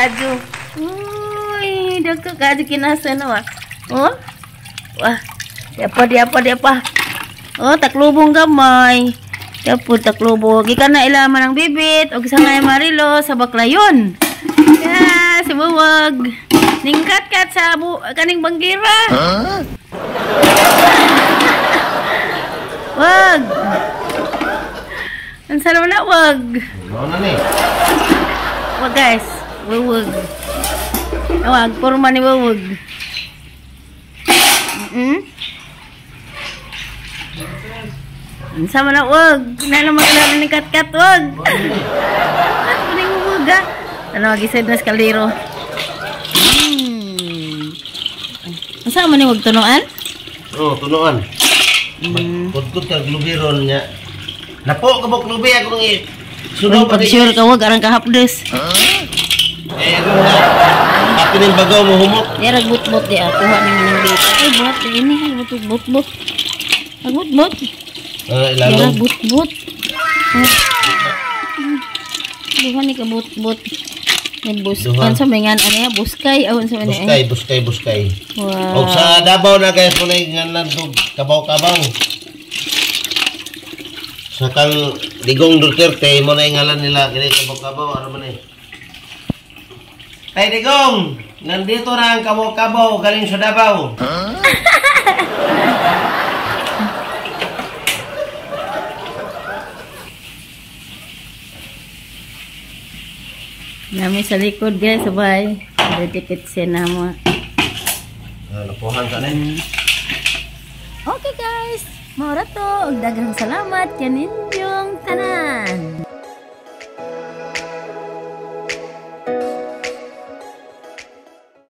Radyo. Uy, dagko kadyo kinasa na wa. Oh? Wah. Diapa diapa diapa. Oh, taklubong gamay. Diapo taklubong. Gikan na ilaman ang bibit og sangay Marilo sa Baclayon. Yeah, si Buwag. Ningkat-kat sa kaning banggira. Huh? Wag. Ang sarap na wag. Ano na ni? Wag guys, wag. Wag, porma ni wag. Ang sama na wag. Na naman kailangan ni kat-kat wag. Ano yung wag ah? Ano, gisad na sa kaldero. Ang sama ni wag tunuan? Oo, tunuan. Kudkod ka glubiron niya. Napo ka mo glubi akong sunod. Pag sure ka wag arang kahapdes. Eh, ano na? Atin yung bagaw mo humok. Yara but-but di ako kuha ni manang dito. Ay, buhat di ini. Ay, but-but. Ay, but-but. Ilalong. Yara but-but. Duha ni ka but-but. May bus. Ano sa mga ano ya? Buskay. Awan sa mga buskay, buskay, buskay. Wow. Og sa Davao na guys, muna yung ngalan to, kabaw-kabaw. Sa kang Digong Duterte, mo na yung ngalan nila, kini kabaw-kabaw, ano man eh. Tay Digong, nandito na ang kabaw-kabaw galing sa Davao. Huh? Nami sa likod guys, sabay. Dikit siya na mo. Napuhan ka na. Okay guys, maura to. Daghang salamat kaninyong tanan.